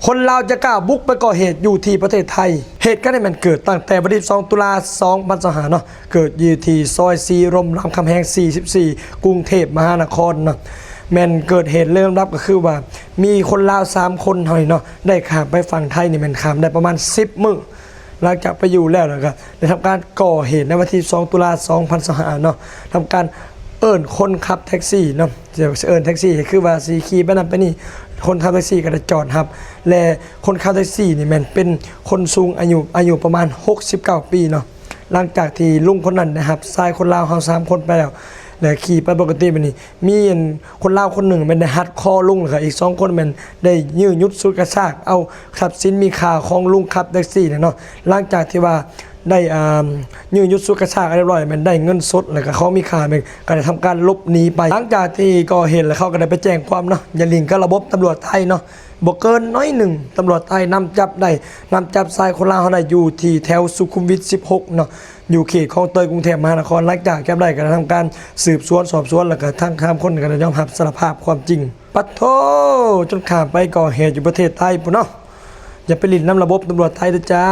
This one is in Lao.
ຄົນລາວຈະກ້າບຸກໄປກໍ່ເຫດຢູ່ທີ່ປະເທດໄທ. ເຫດການນີ້ແມ່ນເກີດຕັ້ງແຕ່ວັນທີສິບສອງ ຕຸລາ ສອງພັນຊາວຫ້າເນາະ, ເກີດຢູ່ທີ່ຊອຍສີ່ລົມ ລາມຄຳແຫງສີ່ສິບສີ່ ກຸງເທບມະຫານະຄອນເນາະ. ແມ່ນເກີດເຫດເລື່ອງລັບກໍຄືວ່າ ມີຄົນລາວສາມຄົນເຮົານີ້ເນາະ ໄດ້ຂ້າມໄປຝັ່ງໄທນີ້ແມ່ນຂ້າມໄດ້ປະມານສິບມື້. ຫຼັງຈາກໄປຢູ່ແລ້ວ ແລ້ວກໍໄດ້ທຳການກໍ່ເຫດໃນວັນທີສິບສອງ ຕຸລາ ສອງພັນຊາວຫ້າເນາະ, ທຳການເອີ້ນຄົນຂັບແທັກຊີເນາະ, ເອີ້ນແທັກຊີກໍຄືວ່າຊິຂີ່ໄປນັ້ນໄປນີ້, ຄົນຂັບແທັກຊີກໍໄດ້ຈອດຮັບ ແລະ ຄົນຂັບແທັກຊີນີ້ແມ່ນເປັນຄົນສູງອາຍຸ ອາຍຸປະມານຫົກສິບເກົ້າປີເນາະ. ຫຼັງຈາກທີ່ລຸງຄົນນັ້ນໄດ້ຮັບຊາຍຄົນລາວເຮົາສາມຄົນໄປແລ້ວ ແລະ ຂີ່ໄປປົກກະຕິແບບນີ້ ມີອັນ ຄົນລາວຄົນໜຶ່ງແມ່ນໄດ້ຮັດຄໍລຸງ ແລ້ວກໍອີກສອງຄົນແມ່ນໄດ້ຢື້ຍຸດຊຸດກະຊາກເອົາຊັບສິນມີຄ່າຂອງລຸງຂັບແທັກຊີນີ້ເນາະ. ຫຼັງຈາກທີ່ວ່າໄດ້ ອ່າ ຢື້ຍຸດຊຸດກະຊາກຮຽບຮ້ອຍ ແມ່ນໄດ້ເງິນສົດ ແລ້ວກໍຂອງມີຄ່າ ແມ່ນກໍໄດ້ທຳການຫຼົບໜີໄປ. ຫຼັງຈາກທີ່ກໍ່ເຫດແລ້ວ ເຂົາກໍໄດ້ໄປແຈ້ງຄວາມເນາະ ຢ່າລິງກັບລະບົບຕຳຫຼວດໄທເນາະ. ບໍ່ເກີນໜ້ອຍໜຶ່ງ ຕຳຫຼວດໄທນຳຈັບໄດ້ ນຳຈັບຊາຍຄົນລາວເຮົາໄດ້ຢູ່ທີ່ແຖວສຸຂຸມວິດສິບຫົກເນາະ, ຢູ່ເຂດຄອງເຕີຍ ກຸງເທບມະຫານະຄອນ. ຫຼັງຈາກຈັບໄດ້ກໍໄດ້ທຳການສືບສວນສອບສວນ ແລ້ວກໍທັງສາມຄົນກໍໄດ້ຍອມຮັບສາລະພາບຄວາມຈິງ. ປະໂທ້ ຈົນຂ້າມໄປກໍ່ເຫດຢູ່ປະເທດໄທພຸ້ນເນາະ. ຢ່າໄປຫຼິ້ນນຳລະບົບຕຳຫຼວດໄທເດີຈ້າ.